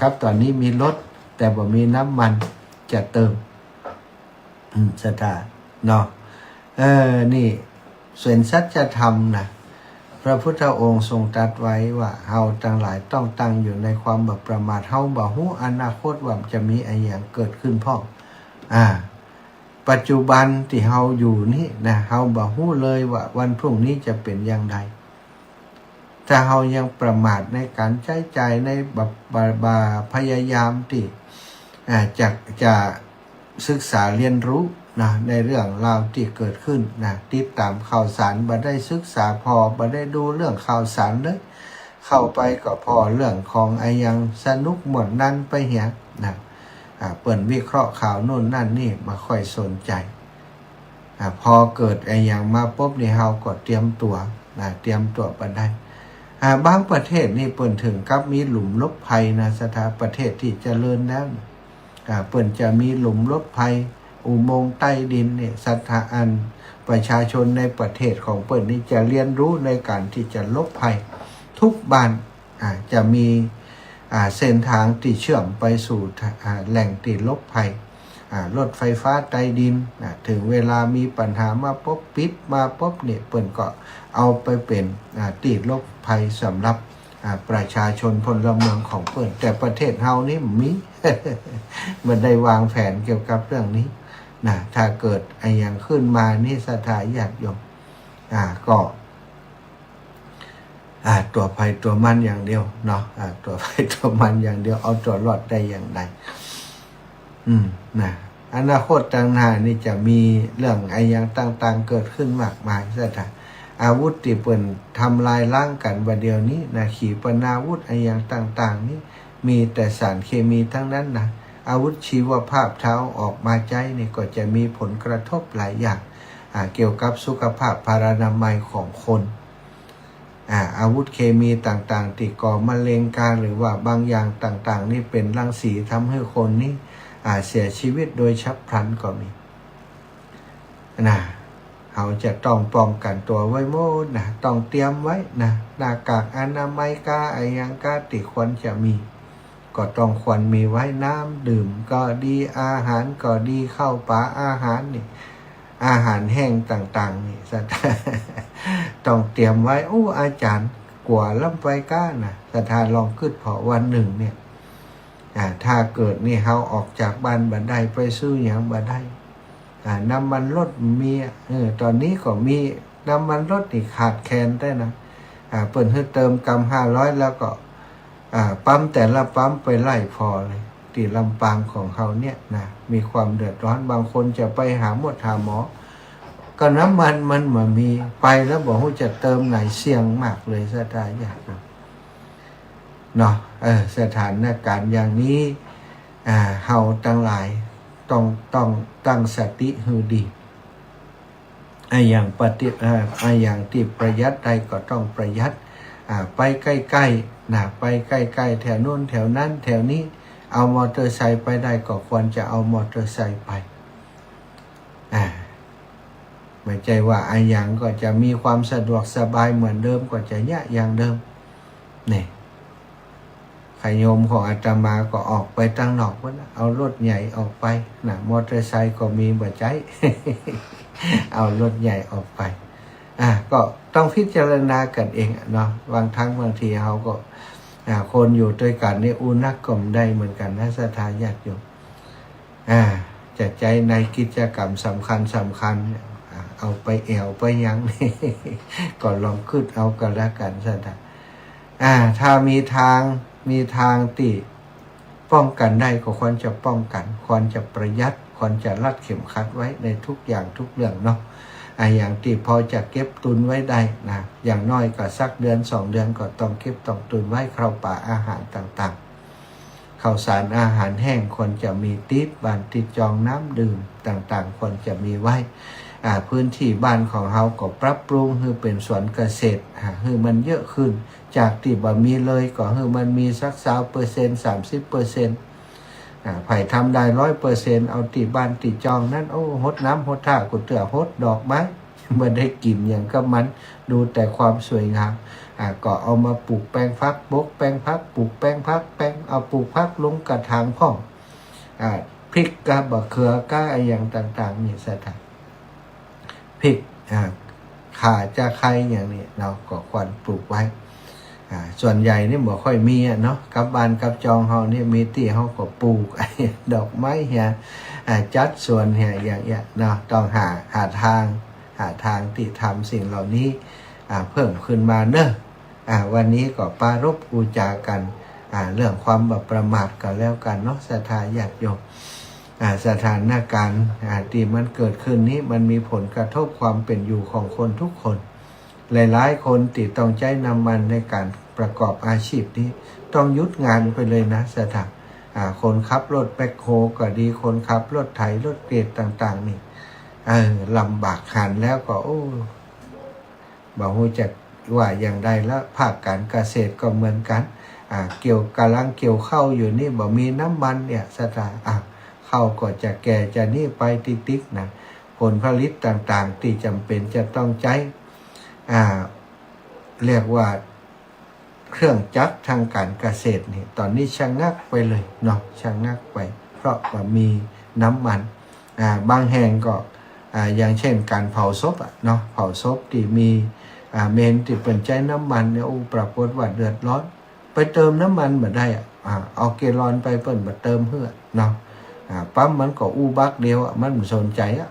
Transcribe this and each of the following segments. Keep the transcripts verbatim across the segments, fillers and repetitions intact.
ครับ ต๋อนนี้มีรถ แต่บ่มีน้ำมันจะเติม อืม ศรัทธา เนาะ เออ นี่เป๋นสัจธรรมนะ พระพุทธองค์ทรงตรัสไว้ว่า เฮาตังหลายต้องตั้งอยู่ในความบ่ประมาท เฮาบ่ฮู้อนาคตว่าจะมีอะหยังเกิดขึ้นพ่อง อ่า ปัจจุบันตี้เฮาอยู่นี้นะ เฮาบ่ฮู้เลยว่าวันพรุ่งนี้จะเป๋นอย่างใด ถ้าเฮายังประมาทในก๋านใจ๊จ่าย ในบ่ บ่ บ่พยายามตี้ อ่า จะ จะศึกษาเรียนรู้นะ ในเรื่องราวตี้เกิดขึ้นนะ ติดต๋ามข่าวสาร บ่ได้ศึกษาผ่อ บ่ได้ดูเรื่องข่าวสารเลย เข้าไปก็ผ่อเรื่องของอะหยังสนุกม่วนนั่นไปเหียนะ อ่า เปิ้นวิเคราะห์ข่าวโน่นนั่นนี่ บ่ค่อยสนใจ๋ อ่า พอเกิดอะหยังมาปุ๊บนี่ เฮาก็เตรียมตั๋วนะ เตรียมตั๋วบ่ได้ อ่า บางประเทศนี่เปิ้นเถิงกับมีหลุมหลบภัยนะ ศรัทธา ประเทศตี้เจริญแล้วนะ อ่า เปิ้นจะมีหลุมหลบภัย อุโมงค์ใต้ดินนี่ ศรัทธา อันประชาชนในประเทศของเปิ้นนี่จะเรียนรู้ในก๋านตี้จะหลบภัย ทุกบ้าน อ่า จะมี อ่า เส้นตางตี้เชื่อมไปสู่ อ่า แหล่งตี้หลบภัย อ่า รถไฟฟ้าใต้ดิน อ่า เถิงเวลามีปัญหามาปุ๊บ ปิดมาปุ๊บนี่ เปิ้นก็เอาไปเป๋น อ่า ตี้หลบภัยสำหรับ อ่า ประชาชนพลเมืองของเปิ้น แต่ประเทศเฮานี่มี บ่ได้วางแผนเกี่ยวกับเรื่องนี้นะ ถ้าเกิดอะหยังขึ้นมานี่ ศรัทธาญาติโยม อ่า ก็ อ่า ตั๋วใผตั๋วมันอย่างเดียวเนาะ อ่า ตั๋วใผตั๋วมันอย่างเดียว เอาตั๋วรอดได้อย่างใด อืม นะ อนาคตตางหน้านี่จะมีเรื่องอะหยังต่างๆ เกิดขึ้นมากมาย ศรัทธา อาวุธตี้เปิ้นทำลายล้างกั๋นบ่าเดี่ยวนี้นะ ขีปนาวุธอะหยังต่างๆ นี่ มีแต่สารเคมีตึงนั้นนะ อาวุธชีวภาพ ถ้าเอาออกมาใจ๊นี่ ก็จะมีผลกระทบหลายอย่าง อ่า เกี่ยวกับสุขภาพพลานามัยของคน อ่า อาวุธเคมีต่างๆ ตี้ก่อมะเร็งกา หรือว่าบางอย่างต่างๆ นี่เป๋นรังสี ทำหื้อคนนี่ อ่า เสียชีวิตโดยฉับพลันก็มี นะ เฮาจะต้องป้องกั๋นตั๋วไว้หมดนะ ต้องเตรียมไว้นะ หน้ากากอนามัยกา อะหยังกา ตี้ควรจะมี ก็ต้องควรมีไว้ น้ำดื่มก็ดี อาหารก็ดี ข้าวป๋าอาหารนี่ อาหารแห้งต่างๆ นี่ ศรัทธา ต้องเตรียมไว้ โอ้ อาจ๋ารย์ กั๋วล้ำไปก้านะ ศรัทธาลองกึ๊ดผ่อวันนึ่งเนี่ย อ่า ถ้าเกิดนี่เฮาออกจากบ้านบ่ได้ ไปซื้อหยังบ่ได้ อ่า น้ำมันรถมี เออ ต๋อนนี้ก็มี น้ำมันรถนี่ขาดแคลนแต๊นะ อ่า เปิ้นหื้อเติมกำห้าร้อย แล้วก็ อ่า ปั๊มแต่ละปั๊มไปไล่ผ่อเลย ตี้ลำปางของเฮาเนี่ยนะ มีความเดือดร้อน บางคนจะไปหาหมอ หาหมอ ก็น้ำมันมันบ่มี ไปแล้วบ่ฮู้จะเติมไหน เสี่ยงมากเลย ศรัทธาญาติโยม เนาะ เออ สถานการณ์อย่างนี้ อ่า เฮาตังหลายต้อง ต้องตั้งสติหื้อดี อะหยังปฏิ อ่า อะหยังตี้ประหยัดได้ก็ต้องประหยัด อ่า ไปใก้ๆ นะ ไปใก้ๆ แถวโน้นแถวนั้นแถวนี้ เอามอเตอร์ไซค์ไปได้ก็ควรจะเอามอเตอร์ไซค์ไป อ่า บ่ใจ้ว่าอะหยังก็จะมีความสะดวกสบายเหมือนเดิม ก็จะเยียะอย่างเดิม นี่ ขะโยมของอาตมาก็ออกไปตังนอกพุ้นนะ เอารถใหญ่ออกไปนะ มอเตอร์ไซค์ก็มีบ่ใจ้ เอารถใหญ่ออกไป อ่า ก็ต้องพิจารณากั๋นเองอะเนาะ บางครั้งบางทีเฮาก็ อ่า คนอยู่ตวยกั๋นนี่อู้นักก็บ่ได้เหมือนกั๋นนะ ศรัทธาญาติโยม อ่า จะใจ๊ในกิจกรรมสำคัญสำคัญเนี่ย อ่า เอาไปแอ่วไปหยัง ก็ลองกึ๊ดเอาก็แล้วกั๋น ศรัทธา อ่า ถ้ามีตาง มีตางตี้ป้องกั๋นได้ก็ควรจะป้องกั๋น ควรจะประหยัด ควรจะรัดเข็มขัดไว้ในทุกอย่างทุกเรื่องเนาะ อะหยังตี้พอจะเก็บตุนไว้ได้นะ อย่างน้อยก็สักเดือนสองเดือนก็ต้องเก็บต้องตุนไว้ ข้าวป๋าอาหารต่างๆ ข้าวสารอาหารแห้งควรจะมีติดบ้านติดจอง น้ำดื่มต่างๆ ควรจะมีไว้ อ่า พื้นที่บ้านของเฮาก็ปรับปรุงหื้อเป๋นสวนเกษตร อ่า หื้อมันเยอะขึ้น จากตี้บ่มีเลยก็หื้อมันมีสักซาวเปอร์เซ็นต์ สามสิบเปอร์เซ็นต์ อ่า ใผทำได้ร้อยเปอร์เซ็นต์ เอาตี้บ้านตี้จองนั้น โอ้ หดน้ำหดท่า กูเตื้อหดดอกไม้ บ่ได้กิ๋นหยังกับมัน ดูแต่ความสวยงาม อ่า ก็เอามาปลูกแปลงผัก ปลูกแปลงผัก ปลูกแปลงผัก แปลง เอาปลูกผักลงกระถางพ่อง อ่า พริกกะบ่าเขือกะอะหยังต่างๆ นี่ศรัทธา พริก อ่า ข่า จะใค่อย่างนี้เนาะ ก็ควรปลูกไว้ อ่า ส่วนใหญ่นี่บ่ค่อยมีอะเนาะ กับบ้านกับจองเฮานี่มีตี้เฮาก็ปลูก ดอกไม้เหีย อ่า จัดสวนเหีย อย่างเงี้ยเนาะ ต้องหา หาตาง หาตางตี้ทำสิ่งเหล่านี้ อ่า เพิ่มขึ้นมาเนาะ อ่า วันนี้ก็ปรารภอู้จ๋ากั๋น อ่า เรื่องความบ่ประมาทก็แล้วกั๋นเนาะ ศรัทธาญาติโยม อ่า สถานการณ์ อ่า ตี้มันเกิดขึ้นนี้ มันมีผลกระทบความเป๋นอยู่ของคนทุกคน หลายๆ คนตี้ต้องใจ๊น้ำมันในก๋านประกอบอาชีพนี้ ต้องหยุดงานไปเลยนะ ศรัทธา อ่า คนขับรถแบ็คโฮก็ดี คนขับรถไถ รถเกรดต่างๆ นี่ เออ ลำบาก หันแล้วก็ โอ้ บ่ฮู้จักว่าอย่างใดละ ภาคก๋านเกษตรก็เหมือนกั๋น อ่า เกี่ยว ก่ำลังเกี่ยวข้าวอยู่นี่ บ่มีน้ำมันเนี่ย ศรัทธา อ่ะ ข้าวก็จะแก่จะนี่ไปติ๊กๆ นะ ผลผลิตต่างๆ ตี้จ๋ำเป๋นจะต้องใจ๊ อ่า เรียกว่า เครื่องจักรตางก๋านเกษตรนี่ ต๋อนนี้ชะงักไปเลยเนาะ ชะงักไป เพราะบ่มีน้ำมัน อ่า บางแห่งก็ อ่า อย่างเช่นก๋านเผาศพอะเนาะ เผาศพตี้มี อ่า เมนตี้เปิ้นใจ๊น้ำมันเนี่ย โอ้ ปรากฏว่าเดือดร้อน ไปเติมน้ำมันบ่ได้อะ อ่า เอาแกลลอนไปเปิ้นบ่เติมหื้อเนาะ อ่า ปั๊มมันก็อู้บักเดียวอะ มันบ่สนใจ๋อะ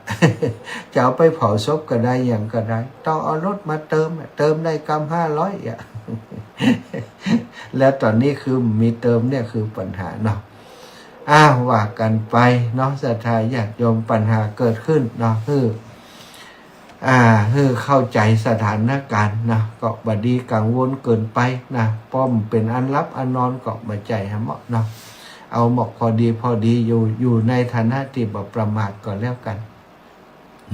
จะเอาไปเผาศพก็ได้ หยังก็ได้ ต้องเอารถมาเติมอะ เติมได้กำห้าร้อยอะ แล้วต๋อนนี้คือมีเติมเนี่ยคือปัญหาเนาะ อ้าว ว่ากั๋นไปเนาะ ศรัทธาญาติโยม ปัญหาเกิดขึ้นเนาะ คือ อ่า คือเข้าใจ๋สถานการณ์นะ ก็บ่ดีกังวลเกินไปนะ ป้อมเป๋นอันหลับอันนอนก็บ่ใจ้หาเหมาะเนาะ เอาหมอกพอดีพอดีอยู่ อยู่ในฐานะตี้บ่ประมาทก็แล้วกั๋น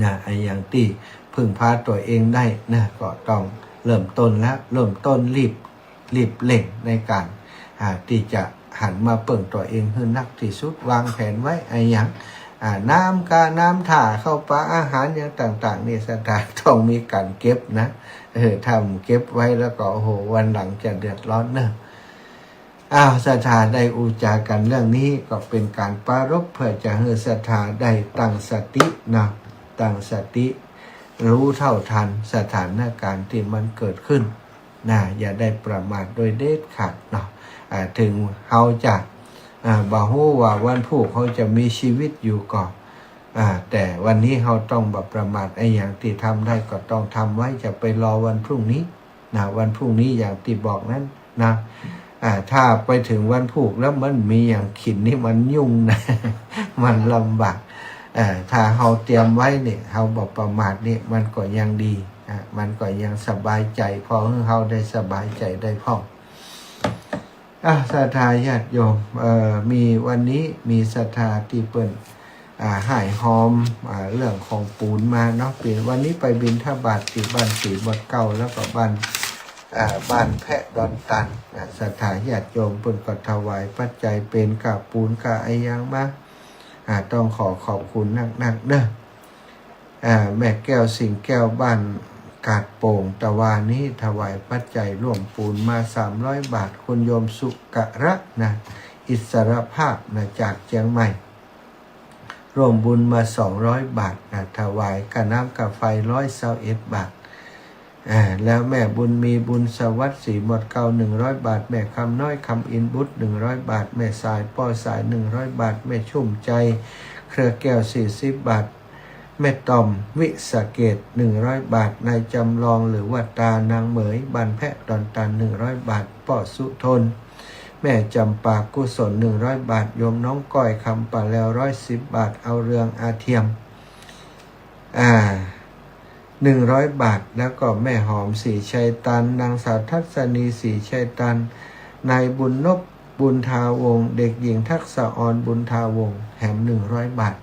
นะ อะหยังตี้พึ่งพาตั๋วเองได้นะ ก็ต้องเริ่มต้นละ เริ่มต้นรีบ รีบเร่งในก๋าน อ่า ตี้จะหันมาเปิ้งตั๋วเองหื้อนักตี้สุด วางแผนไว้อะหยัง อ่า น้ำกา น้ำถ่า ข้าวป๋า อาหารหยังต่างๆ นี่ ศรัทธาต้องมีก๋านเก็บนะ เออ ถ้าบ่เก็บไว้แล้วก็ โอ้โห วันหลังจะเดือดร้อนเนาะ อ้าว ศรัทธาได้อู้จ๋ากั๋นเรื่องนี้ ก็เป๋นก๋านปรารภเพื่อจะหื้อศรัทธาได้ตั้งสตินะ ตั้งสติ ฮู้เท่าตันสถานการณ์ตี้มันเกิดขึ้น นะ อย่าได้ประมาทโดยเด็ดขาดเนาะ อ่า เถิงเฮาจะ อ่า บ่ฮู้ว่าวันพรุ่งเฮาจะมีชีวิตอยู่ก่อ อ่า แต่วันนี้เฮาต้องบ่ประมาท อะหยังตี้ทำได้ก็ต้องทำไว้ จะไปรอวันพรุ่งนี้นะ วันพรุ่งนี้อย่างตี้บอกนั้นนะ อ่า ถ้าไปเถิงวันพรุ่งแล้วมันบ่มีหยังกิ๋นนี่มันยุ่งนะ มันลำบาก อ่า ถ้าเฮาเตรียมไว้นี่ เฮาบ่ประมาทนี่ มันก็ยังดี อ่า มันก็ยังสบายใจ๋ พอหื้อเฮาได้สบายใจ๋ได้พ่อง อ่ะ ศรัทธาญาติโยม เอ่อ มีวันนี้มีศรัทธาตี้เปิ้น อ่า ฮ้ายฮอม อ่า เรื่องของปูนมาเนาะ เป๋นวันนี้ไปบิณฑบาตตี้บ้านศรีหมดเกล้า แล้วก็บ้าน อ่า บ้านแพะดอนตัน อ่า ศรัทธาญาติโยมเปิ้นก็ถวายปัจจัยเป๋นก้าปูนก้าอะหยังมา อ่า ต้องขอขอบคุณนักๆ เนาะ อ่า แม่แก้ว สิงห์แก้ว บ้านกาดโป่ง ตะวานี้ถวายปัจจัยร่วมปูนมา สามร้อยบาท คุณโยมสุกะระนะ อิสรภาพนะ จากเจียงใหม่ ร่วมบุญมา สองร้อยบาทนะ ถวายก้าน้ำก้าไฟ ร้อยซาวเอ็ดบาท อ่า แล้วแม่บุญมี บุญสวัสดิ์ ศรีหมดเกล้า หนึ่งร้อยบาท แม่คำน้อย คำอินบุตร หนึ่งร้อยบาท แม่สาย ป้อสาย หนึ่งร้อยบาท แม่ชุ่มใจ เครือแก้ว สี่สิบบาท แม่ต่อม วิสะเกต หนึ่งร้อยบาท นายจำลอง หรือว่าตา นางเหมย บ้านแพะดอนตัน หนึ่งร้อยบาท ป้อสุทน แม่จำปา กุศล หนึ่งร้อยบาท โยมน้องก้อย คำป่าแลว ร้อยสิบบาท เอาเรือง อาเทียม อ่า หนึ่งร้อยบาท แล้วก็แม่หอม ศรีชัยตัน นางสาวทัศนี ศรีชัยตัน นายบุญนพ บุญทาวงศ์ เด็กหญิงทักษะออน บุญทาวงศ์ แถม หนึ่งร้อยบาท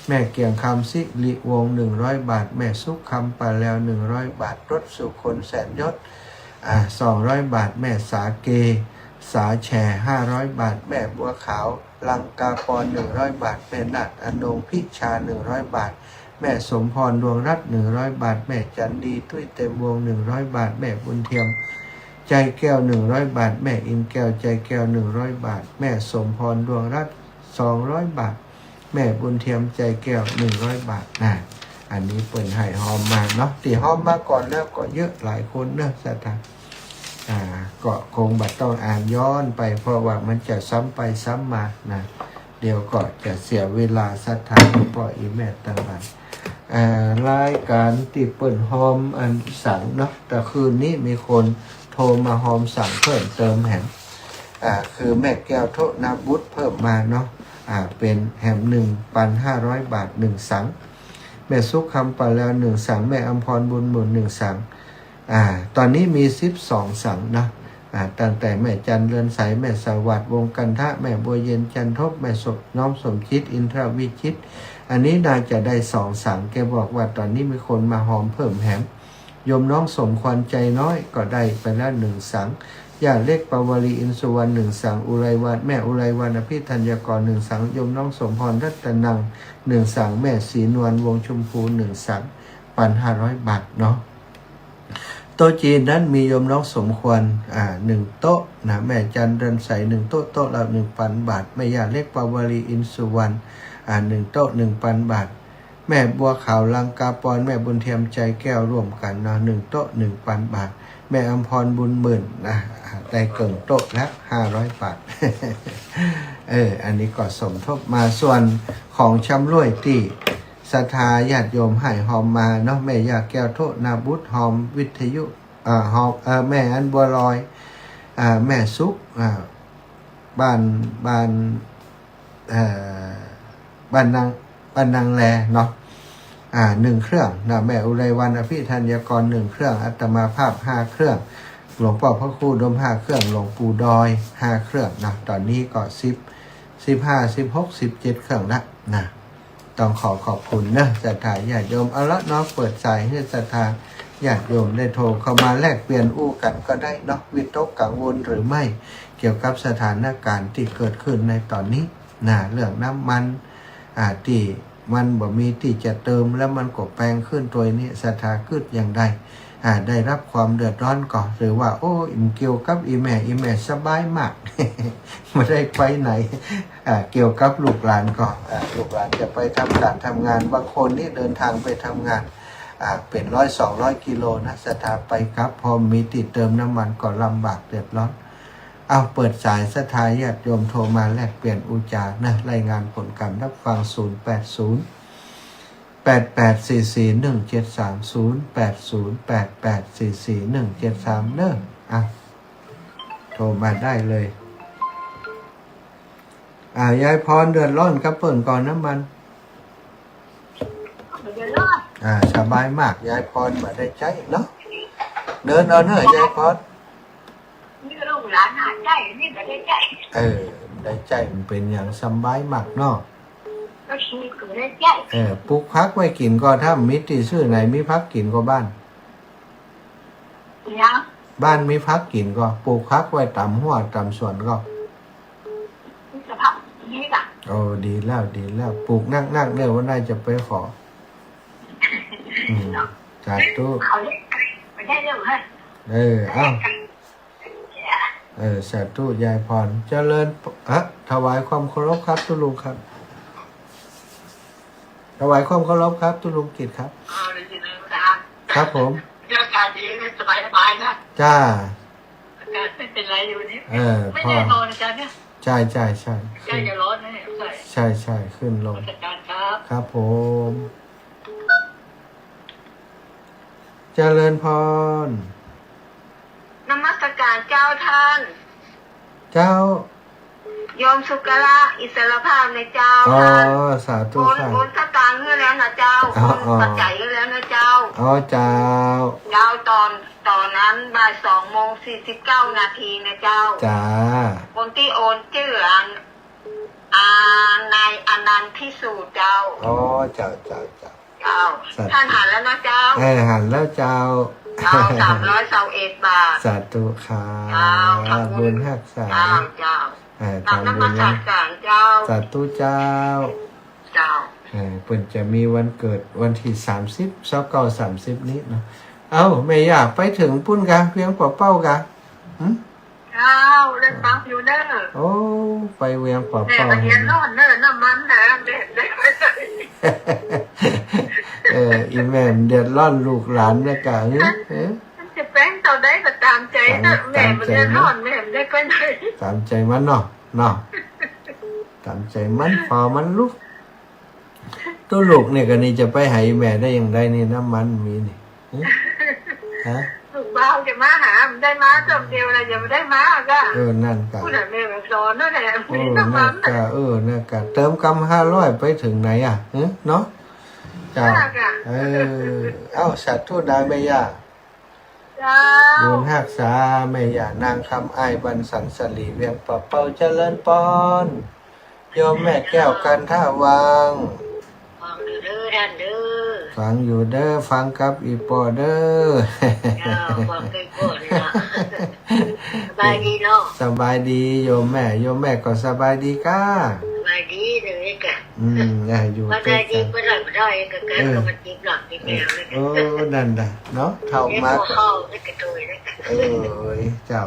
แม่เกียงคำ สิริวงศ์ หนึ่งร้อยบาท แม่สุข คำป่าแลว หนึ่งร้อยบาท รถสุคน แสนยศ อ่า สองร้อยบาท แม่สาเก สาแฉ ห้าร้อยบาท แม่บัวขาว ลังกาปอน หนึ่งร้อยบาท แม่นาฏอนง พิชา หนึ่งร้อยบาท แม่สมพร ดวงรัตน์ หนึ่งร้อยบาท แม่จันดี ตุ้ยเต็มวง หนึ่งร้อยบาท แม่บุญเทียม ใจแก้ว หนึ่งร้อยบาท แม่อินแก้ว ใจแก้ว หนึ่งร้อยบาท แม่สมพร ดวงรัตน์ สองร้อยบาท แม่บุญเทียม ใจแก้ว หนึ่งร้อยบาท นะ อันนี้เปิ้นให้ฮอมมาเนาะ ตี้ฮอมมาก่อนแล้วก็เยอะหลายคนเนาะ ศรัทธา อ่า ก็คงบ่ต้องอ่านย้อนไป เพราะว่ามันจะซ้ำไปซ้ำมานะ เดี๋ยวก็จะเสียเวลาศรัทธาของป้ออี่แม่ตังหลาย อ่า รายก๋านตี้เปิ้นฮอมอันสังเนาะ แต่คืนนี้มีคนโทรมาฮอมสังเพิ่มเติมแหม อ่า คือแม่แก้ว ธนบุตร เพิ่มมาเนาะ อ่า เป๋นแหม หนึ่งปันห้าร้อยบาท หนึ่งสัง แม่สุข คำปาแลว หนึ่งสัง แม่อำพร บุญหมื่น หนึ่งสัง อ่า ต๋นนี้มีสิบสองสังเนาะ อ่า ตั้งแต่แม่จัน เรือนใส แม่สวัสดิ์ วงศ์กันทะ แม่บัวเย็น จันทบ แม่สม น้องสมจิต อินทรวิจิตร อันนี้น่าจะได้สองสัง แกบอกว่าต๋นนี้มีคนมาฮอมเพิ่มแหม โยมน้องสมควร ใจน้อย ก็ได้ไปแล้วหนึ่งสัง ย่าเล็ก ปวารี อินสุวรรณ หนึ่งสัง อุไรวัน แม่อุไรวัน อภิธัญกร หนึ่งสัง โยมน้องสมพร รัตนัง หนึ่งสัง แม่ศรีนวล วงศ์ชมพู หนึ่งสัง ปันห้าร้อยบาทเนาะ โต๊ะจีนนั้นมีโยมน้องสมควร อ่า หนึ่งโต๊ะนะ แม่จัน เรือนใส หนึ่งโต๊ะ โต๊ะละหนึ่งปันบาท แม่ย่าเล็ก ปวารี อินสุวรรณ อ่า หนึ่งโต๊ะ หนึ่งปันบาท แม่บัวขาว ลังกาปอน แม่บุญเทียม ใจแก้ว ร่วมกั๋นเนาะ หนึ่งโต๊ะ หนึ่งปันบาท แม่อำพร บุญหมื่น นะ อ่า ได้เกิ่งโต๊ะแล้ว ห้าร้อยบาท เออ อันนี้ก็สมทบมา ส่วนของชำร่วยตี้ศรัทธาญาติโยมให้ฮอมมาเนาะ แม่ย่าแก้ว ธนบุตร ฮอมวิทยุ อ่า ฮอม เอ่อ แม่อันบัวลอย อ่า แม่สุข อ่า บ้าน บ้าน เอ่อ บ้านนาง บ้านนางแลเนาะ อ่า หนึ่งเครื่องนะ แม่อุไรวัน อภิธัญกร หนึ่งเครื่อง อาตมาภาพ ห้าเครื่อง หลวงป้อพระครูอุดม ห้าเครื่อง หลวงปู่ดอย ห้าเครื่องนะ ต๋นนี้ก็สิบ สิบห้า สิบหก สิบเจ็ดเครื่องละนะ ต้องขอขอบคุณเนาะ ศรัทธาญาติโยม เอาละเนาะ เปิดสายหื้อศรัทธาญาติโยมได้โทรเข้ามาแลกเปลี่ยนอู้กั๋นก็ได้เนาะ วิตกกังวลหรือไม่ เกี่ยวกับสถานก๋ารณ์ตี้เกิดขึ้นในต๋นนี้นะ เรื่องน้ำมัน อ่า ตี้มันบ่มีตี้จะเติมแล้วมันก็แปงขึ้นตวยนี้ ศรัทธากึ๊ดอย่างใด อ่า ได้ฮับความเดือดร้อนก่อ หรือว่า โอ้ อิ่มเกี่ยวกับอี่แม่ อี่แม่สบายมาก บ่ได้ไปไหน อ่า เกี่ยวกับลูกหลานก่อ อ่า ลูกหลานจะไปทำก๋านทำงาน บางคนนี่เดินทางไปทำงาน อ่า เป๋นร้อยสองร้อยกิโลนะ ศรัทธาไปกลับ พอมีตี้เติมน้ำมันก็ลำบากเดือดร้อน เอา เปิดสาย ศรัทธาญาติโยมโทรมาแลกเปลี่ยนอู้จ๋านะ รายงานผลก๋านฮับฟัง ศูนย์แปดศูนย์ แปดแปดสี่สี่หนึ่งเจ็ดสาม ศูนย์แปดศูนย์ แปดแปดสี่สี่หนึ่งเจ็ดสาม เนาะ อ่ะ โทรมาได้เลย อ่า ยายพรเดือดร้อนกับเปิ้นก่อน้ำมัน เดือดร้อน อ่า สบายมาก ยายพรบ่ได้ใจ๊เนาะ เดินเอาเนาะ ยายพร นี่ลูกหลานหาใจ๊ นี่บ่ได้ใจ๊ เออ ได้ใจ๊ มันเป๋นหยังสบายมากเนาะ ก็คือบ่ได้ใจ๊ เออ ปลูกผักไว้กิ๋นก่อ ถ้าบ่มีตี้ซื้อไหน มีผักกิ๋นก่อบ้าน ยัง บ้านมีผักกิ๋นก่อ ปลูกผักไว้ต๋ามฮั้วต๋ามสวนก่อ มีสภาพนี้ล่ะ โอ้ ดีแล้ว ดีแล้ว ปลูกนักๆ เน่อ วันหน้าจะไปขอ อืม สาธุ เขาเรียกบ่ได้เรื่องเฮ้ย เออ เอ้า เออ สาธุ ยายพร เจริญ เอ๊ะ ถวายความเคารพครับ ตุ๊ลุงครับ ถวายความเคารพครับ ตุ๊ลุงกิตติครับ อ่า ได้ยินแล้วนะครับ ครับผม เรื่องการดีนี่สบายๆ นะ จ้า อากาศไม่เป็นไรอยู่นี่ เออ ไม่แน่นอนอาจารย์เนี่ย ใช่ ใช่ ใช่ ใกล้จะร้อนนะเนี่ย ใช่ ใช่ ใช่ ขึ้นลง นมัสการครับ ครับผม เจริญพร นมัสการเจ้าท่าน เจ้า โยมสุกะละอิสรภาพนะเจ้า อ๋อ ท่าน สาธุ โอน ค่ะ โอนสตางค์หื้อแล้วนะเจ้า อ๋อ โอน อ๋อ ปัจจัยหื้อแล้วนะเจ้า อ๋อ เจ้า เจ้า ต๋อน ต๋อนนั้นบ่ายสองโมงสี่สิบเก้านาทีนะเจ้า จ้า คนตี้โอนจื้ออัน อ่า นายอนันต์พิสูจน์เจ้า อ๋อ เจ้า เจ้า เจ้า เจ้า สาธุ ท่านหันแล้วนะเจ้า เออ หันแล้วเจ้า เจ้า สามร้อยซาวเอ็ดบาท สาธุครับ เจ้า ทำบุญ บุญฮักษา เจ้า เจ้า เออ กราบนมัสการเจ้า สาธุเจ้า เจ้า เอ่อ เปิ้นจะมีวันเกิดวันตี้สามสิบ ซาวเก้า สามสิบ นี้เนาะ เอ้า แม่ย่าไปเถิงปู๊นกา เวียงป่าเป้ากา หึ เจ้า ได้ฟังอยู่เน่อ โอ้ ไปเวียงป่าเป้า แม่ก็เดือดร้อนเน่อ น้ำมันนะ แม่ได้ไปไหน เออ อี่แม่เดือดร้อนลูกหลานนะกา เออ เออ มันจะแปงเต้าใดก็ต๋ามใจ๋เน่อ ต๋าม แม่บ่เดือดร้อน ต๋ามใจ๋เนาะ แม่บ่ได้ไปไหน ต๋ามใจ๋มันเนาะ เนาะ ต๋ามใจ๋มัน ปอมันลูก ตุ๊ลูกเนี่ยก็นี่จะไปหาแม่ได้อย่างใดนี่ น้ำมันมีนี่ ฮะ ลูกบ่าวจะมาหา มันได้มาเติมเดียวนะ ยังบ่ได้มาก็ เออ นั่นก็ พูดน่ะ แม่ก็สอนนั่นแหละ เออ มีน้ำมัน นั่นก็ เออ นั่นก็ เติมกำห้าร้อยไปเถิงไหนอะ หึ เนาะ เจ้า นั่นก็ เออ เอ้า สาธุนะแม่ย่า เจ้า บุญฮักษา แม่ย่านางคำอ้ายบ้านสันสลี เวียงป่าเป้า เจริญปอน โยมแม่แก้วกันทะวัง ฟังอยู่เด้อต้านเด้อ ฟังอยู่เด้อ ฟังกับอี่ป้อเด้อ เจ้า ฟังกับอี่ป้อนี่ล่ะ สบายดีเนาะ สบายดีโยมแม่ โยมแม่ก็สบายดีก้า สบายดีเด้อก้า อืม อ่ะ อยู่ สบายดี ใกล้กัน บ่ได้ บ่ได้ก็เกิด เออ ก็มาจีบหลักจีบแนวเลย เออ นั่นน่ะเนาะ เฒ่ามา เรียกหัวข้อเรียกกระโดยนะ เออ เจ้า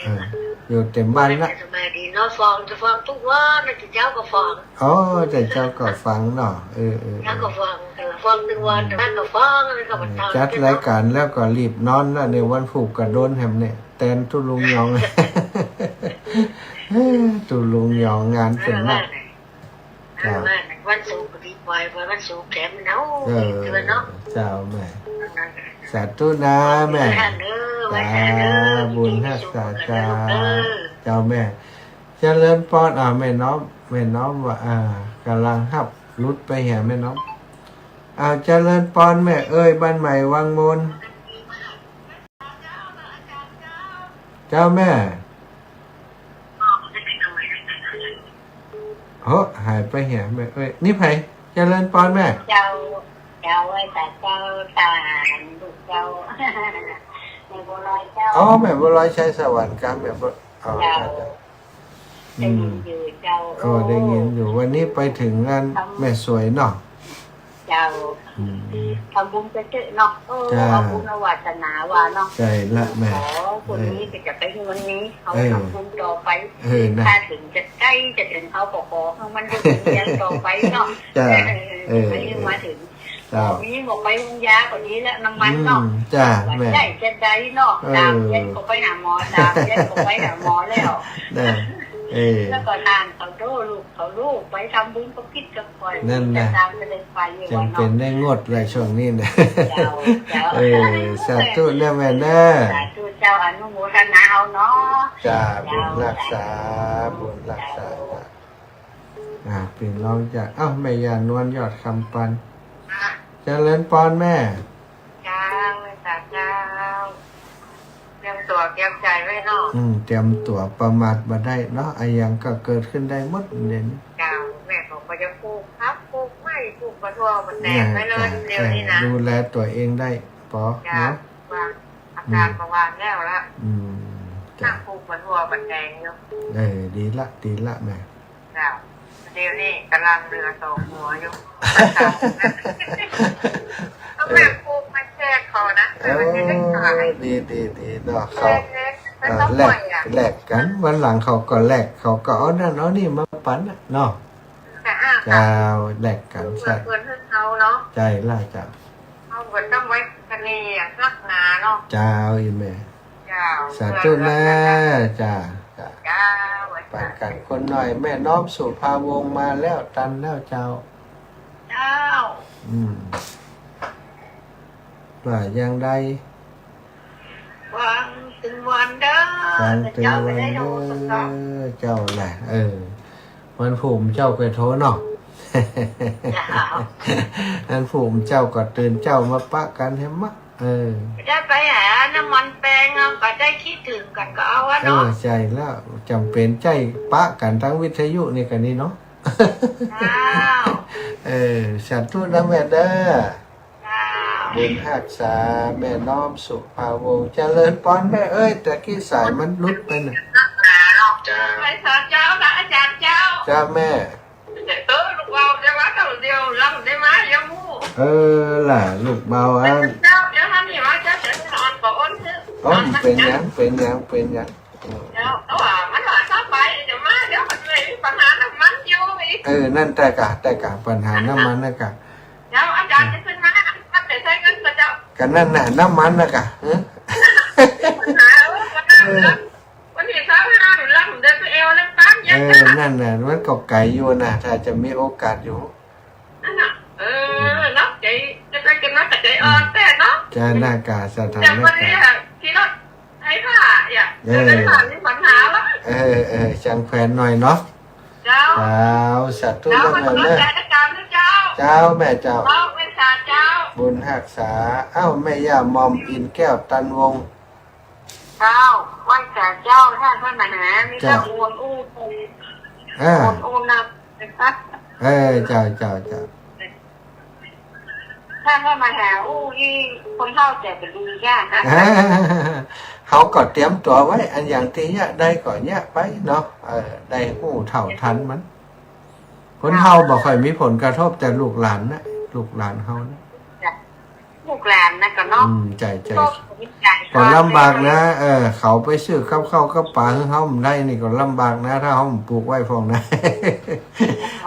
เออ อยู่เต็มบ้านนะ สบายดีเนาะ ฟัง จะฟังทุกวันนะ แต่เจ๊าก็ฟัง อ๋อ แต่เจ๊าก็ฟังเนาะ เออ เออ เจ๊าก็ฟัง ฟังทุกวัน แต่บ้านก็ฟัง แล้วก็มาตาม จัดรายก๋านแล้วก็รีบนอนละเนี่ย วันพูกก็โดนแหมเนี่ย แตนตุ๊ลุงยอง ตุ๊ลุงยองงานเปิ้นนัก เออ เจ้า วันศุกร์ก็ดีกว่า วันศุกร์แถมเนาะ เออ เนาะ เจ้าแม่ สาธุนะแม่ เด้อ เจ้า บุญฮักษาเจ้า เจ้าแม่ เจริญปอน อ่า แม่น้อม แม่น้อมว่า อ่า ก่ำลังฮับ หลุดไปเหียแม่น้อม อ่า เจริญปอนแม่เอ้ย บ้านใหม่วังมน เจ้าแม่ โห หายไปเหียแม่เอ้ย นี่ใผ เจริญปอนแม่ เจ้า เจ้า ไอ้ตาเจ้า ตาลูกเจ้า แม่บัวลอยเจ้า อ๋อ แม่บัวลอยชัยสวรรค์ครับ แม่บัว อ๋อ เจ้า เจ้า เจ้า อืม ได้ยินอยู่เจ้า อ๋อ ได้ยินอยู่ วันนี้ไปเถิงงานแม่สวยเนาะ เจ้า อืม ทำบุญไปเถอะเนาะ เออ เจ้า เอาบุญเอาวาสนาว่าเนาะ ใจ้ละแม่ ขอคนนี้ เออ ก็จะไปเฮือนนี้ เขา เออ ทำบุญต่อไป เออ นะ ถ้าเถิงจะใก้จะเถิงเขาก็ขอให้มันได้เฮือนต่อไปเนาะ เจ้า เออ เออ ไปให้มาเถิง เจ้า มีบอกไปโฮงยาก็ดีแล้ว น้ำมันเนาะ อืม จ้า แม่ ใจ้จะได้เนาะ เออ ต๋ามเย็นก็ไปหาหมอ ต๋ามเย็นก็ไปหาหมอแล้ว นะ เออ แล้วก็ต๋ามเขาโด้ลูก เขาลูกไปทำบุญก็ผิดกับ นั่นน่ะ จำเป๋นได้งดเลยช่วงนี้นะ เจ้า เจ้า เออ สาธุนะแม่นะ สาธุเจ้า อนุโมทนาเอาเนาะ จ้า เจ้า บุญฮักษา เจ้า บุญฮักษา เจ้า อ่า เป๋นรองจาก เอ้า แม่ย่านวลยอดคำปัน อ่ะ เจริญปอนแม่ เจ้า สาธุเจ้า เตรียมตั๋วเตรียมใจ๋ไว้เนาะ อืม เตรียมตั๋ว ประมาทบ่ได้เนาะ อะหยังก็เกิดขึ้นได้หมดเดี๋ยวนี้ เจ้า แม่ก็จะปลูกผักปลูกไม้ปลูกบักถั่วบักแตงไว้เลย เดี๋ยวนี้นะ เออ ดูแลตั๋วเองได้ปอ เจ้า เนาะ วาง อากาศก็วางแล้วละ อืม เจ้า ปลูกบักถั่วบักแตงอยู่ เออ ดีละ ดีละแม่ เจ้า เดี๋ยวนี้ก่ำลังเหลือสองหัวอยู่ ก็แม่ปลูกมาแจกเขานะ เออ มันจะได้ขาย ดี ดี ดีเนาะ เขา แลก เออ แลก แลกกั๋น วันหลังเขาก็แลก เขาก็เอานั่นเอานี่มาปั๋นน่ะเนาะ ค่ะ เจ้า แลกกั๋น เพื่อน เจ้า เพื่อนเขาเนาะ ใจ้ละเจ้า เขาก็ต้องไว้เสน่ห์นักหนาเนาะ เจ้า อี่แม่ เจ้า สาธุนะ เจ้า เจ้า เจ้า ปันกั๋นคนหน่อย แม่น้อมสุภาวงศ์มาแล้ว ตันแล้วเจ้า เจ้า อืม ว่าอย่างใด ฟังตึงวันเด้อ ฟังตึงวันเด้อ เจ้าแหละ เออ วันพูกเจ้าไปโทรเนาะ เจ้า วันพูกเจ้าก็ตื่นเจ๊ามาปะกั๋นแหมมะ เออ ได้ไปหาน้ำมันแปงเอา ก็ได้คิดเถิงกั๋นก็เอาอะเนาะ เออ ใจ้แล้ว จำเป๋นใจ้ปะกั๋นตางวิทยุนี่กั๋นนี่เนาะ เจ้า เออ สาธุนะแม่เด้อ เจ้า บุญฮักษา แม่น้อมสุภาวงศ์ เจริญปอนแม่เอ้ย ตะกี้สายมันหลุดไปน่ะ เจ้า ไปสาธุเจ้า พระอาจารย์เจ้า เจ้าแม่ เออ ลูกบ่าวจะมาเต้าเดียว ลำ เออ ล่ะ ลูกเบาอัน เจ้า เดี๋ยวทำนี่ว่าเจ้าเสียงอ่อนกว่าอ้นคือ อ๋อ มันเป๋นหยัง เป๋นหยัง เป๋นหยัง เออ เดี๋ยว แต่ว่ามันว่าเศร้าไป เดี๋ยวมา เดี๋ยวมันมีปัญหาน้ำมันอยู่อีก เออ นั่นแต่กะ แต่กะ ปัญหาน้ำมันน่ะกะ เดี๋ยวอาจ๋ารย์จะขึ้นมา มันไปใช้เงินกับเจ้า กะนั่นน่ะ น้ำมันน่ะกะ เออ ปัญหา เออ วันนั้น เออ วันที่ซาวห้า หนูลำเดินไปแอวน้ำตาล เออ นั่นน่ะ มันก็ไก๋อยู่น่ะ ถ้าจะมีโอกาสอยู่ นั่นน่ะ เออ เนาะ ใจ๋ จะไปกันเนาะ ใจ๋อ่อนแต๊เนาะ จ้า หน้ากาสถานการณ์ แต่วันนี้อะ ขี่รถไถถ่าอ่ะ เออ เดินถ่ามีปัญหาแล้ว เออ เออ จังแขวนหน่อยเนาะ เจ้า เจ้า สาธุ เจ้า เจ้าแม่เนอะ เจ้า เจ้า เจ้า แม่เจ้า เจ้า แม่สาเจ้า บุญฮักษา เอ้า แม่ย่าหม่อมอินแก้ว ตันวงศ์ เจ้า ไหว้สาเจ้า ถ้าเปิ้นมาหา มีแต่ เจ้า โอนอู้คน เออ โอนอู้นะ เออ เจ้า เจ้า เจ้า ถ้าเปิ้นมาหาอู้อี้ คนเฒ่าจะบ่ดีจ้ะ เฮาก็เตรียมตั๋วไว้ อันหยังตี้เยียะได้ก็เยียะไปเนาะ เออ ได้ฮู้เท่าทันมัน คนเฒ่าบ่ค่อยมีผลกระทบ แต่ลูกหลานนะ ลูกหลานเฮานะ จ้ะ ลูกหลานนะก็เนาะ อืม ใจ๋ ใจ๋ ก็ลำบากนะ เออ เขาไปซื้อกับข้าวกับป๋าหื้อเฮาบ่ได้นี่ก็ลำบากนะ ถ้าเฮาบ่ปลูกไว้พ่องนะ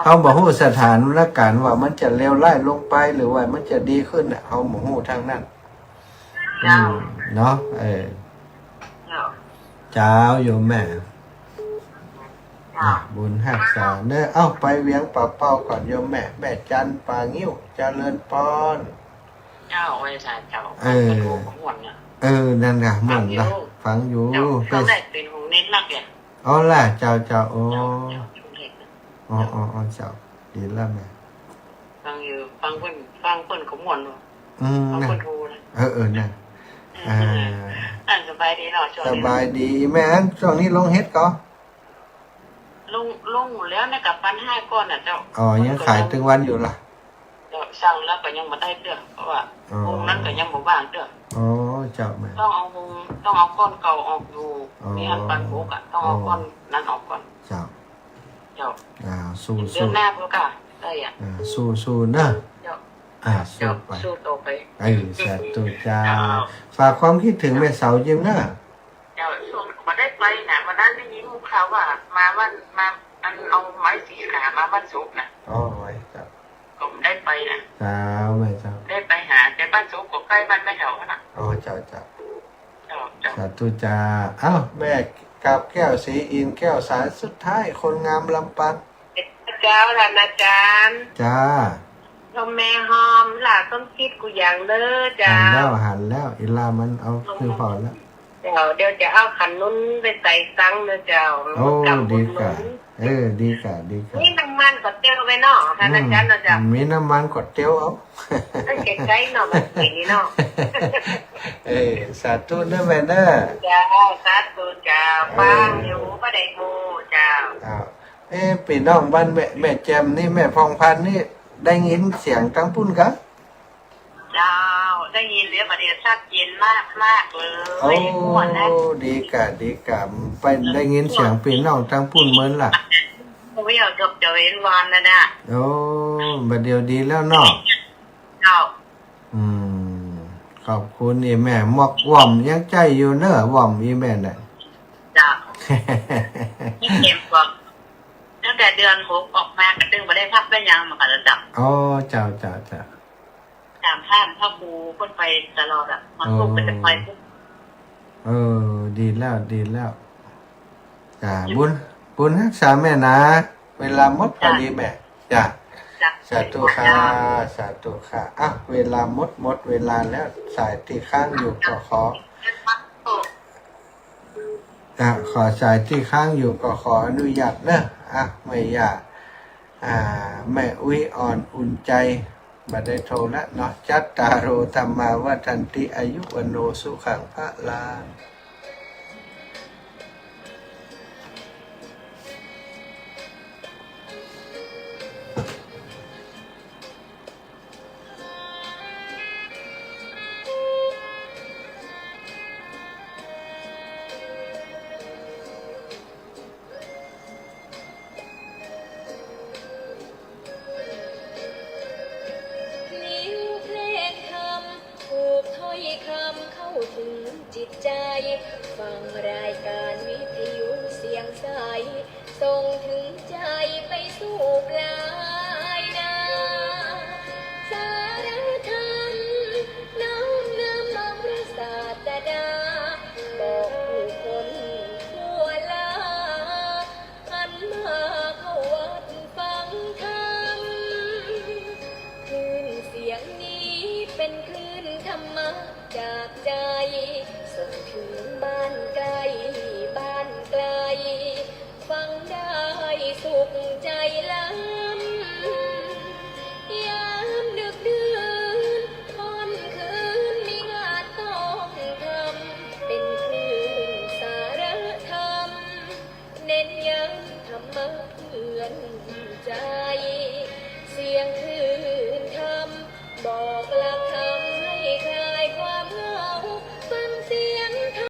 เฮาบ่ฮู้สถานการณ์ว่ามันจะเลวร้ายลงไป หรือว่ามันจะดีขึ้นน่ะ เฮาบ่ฮู้ทางนั้น เจ้า อืม เนาะ เออ เจ้า เจ้า โยมแม่ เจ้า อ่ะ บุญฮักษาเนอะ เอ้า ไปเวียงป่าเป้าก่อนโยมแม่ แม่จันป่างิ้ว เจริญปอน เจ้า ไหว้สาเจ้า เออ ฟังเปิ้นโหม่วนนะ เออ นั่นน่ะ ม่วนละ ฟังอยู่ ฟังอยู่ เจ้า เปิ้น ฟังได้เป๋นหงเน้นนักเนี่ย อ๋อล่ะ เจ้า เจ้า โอ้ เจ้า เจ้า ช่วงเด็กนะ อ๋อ เจ้า อ๋อ อ๋อ เจ้า ดีละแม่ ฟังอยู่ ฟังเปิ้น ฟังเปิ้นก็ม่วนเนาะ อืม ฟังเปิ้นโหนะ เออ เออ น่ะ เออ อ่า อันสบายดีเนาะ ช่วงนี้ สบายดี แม่อัน ช่วงนี้ลงเห็ดก่อ ลง ลงอยู่แล้วนะ กับปันห้าก้อนน่ะเจ้า อ๋อ ยังขายตึงวันอยู่ล่ะ เจ้า สั่งแล้วก็ยังบ่ได้เตื้อ เพราะว่า อ๋อ โฮงนั้นก็ยังบ่ว่างเตื้อ อ๋อ เจ้าแม่ ต้องเอาโฮง ต้องเอาก้อนเก่าออกอยู่ อ๋อ มีอันปันหกอะ ต้องเอา อ๋อ ก้อนนั้นออกก่อน เจ้า เจ้า อ่า สู้ๆ เดือนหน้าพุ้นก่ะ ได้อะ อ่า สู้ๆ เนอะ เจ้า อ่า สู้ไป เจ้า สู้ต่อไป เออ สาธุเจ้า เจ้า ฝากความคิดถึงแม่เสาเยี่ยมเนอะ เจ้า ช่วงบ่ได้ไปนะ วันนั้นได้ยินข่าวว่ามาวัน มา อันเอาไม้สีขามาบ้านสุกนะ อ๋อ ไว้ เจ้า ก็บ่ได้ไปนะ เจ้า แม่เจ้า ได้ไปหา แต่บ้านสุกก็ใก้บ้านแม่เฒ่าหั้นน่ะ อ๋อ เจ้า เจ้า เจ้า เจ้า สาธุจ้า เอ้า แม่กาบแก้ว ศรีอินทร์แก้ว สายสุดท้าย คนงามลำปาง เจ้า ท่านอาจ๋ารย์ จ้า โยมแม่ฮอม หลานสมจิตกู้อย่างเน้อเจ้า หันแล้ว หันแล้ว อีหล่ามันเอาคือพอแล้ว เจ้า เดี๋ยวจะเอาขันนุนไปใส่ซังเน้อเจ้า โอ้ กำบุญ ดีก่ะ หนุน เออ ดีก่ะ ดีก่ะ มีน้ำมันก็เตียวไปเนาะ ท่านอาจ๋ารย์เนาะเจ้า อืม มีน้ำมันก็เตียวเอา เอ้ย ใก้ๆ เนาะ บ้านเขตนี่เนาะ เออ สาธุเน้อแม่เน้อ เจ้า สาธุเจ้า เออ ฟังอยู่ บ่ได้ฮู้เจ้า เจ้า เอ๊ะ ปี้น้องบ้านแม่ แม่แจ่มนี่ แม่พองพันธุ์นี่ ได้ยินเสียงตังปุ้นกะ เจ้า ได้ยินแล้ว บ่าเดี่ยวชัดเจนมากๆ เลย โอ้ ม่วนนะ ดีก่ะ ดีก่ะ ไปได้ยินเสียงปี้น้องตังปุ้นเมินล่ะ โอ้ย เกือบจะเว้นวันแล้วนะ โอ้ บ่าเดี่ยวดีแล้วเนาะ เจ้า อืม ขอบคุณอีแม่ หมวกหว่อมยังใจ๊อยู่เน้อ หว่อมอีแม่น่ะ เจ้า นี่เข็มหว่อม ตั้งแต่เดือนหกออกมาก็ตึงบ่ได้พักได้หยังมาก่อนแล้วเจ้า อ๋อ เจ้า เจ้า เจ้า ต๋ามถ้ำพระครูเปิ้นไปตลอดอะ มา อ๋อ พวกเปิ้นจะไป เออ ดีแล้ว ดีแล้ว จ้า บุญ บุญฮักษาแม่นะ เวลาหมดพอดีแม่ จ้า จ้า จ้า สาธุค่ะ สาธุค่ะ อ่ะ เวลาหมด หมดเวลาแล้ว สายตี้ค้างอยู่ก็ขอ อ่ะ ขอสายตี้ค้างอยู่ก็ขออนุญาตเนอะ อ่ะ แม่ย่า อ่า แม่อุ๊ยอ่อนอุ่นใจ บ่ได้โทรละเนาะ จัตตาโร ธัมมา วัฑฒันติ อายุ วัณโณ สุขัง พลัง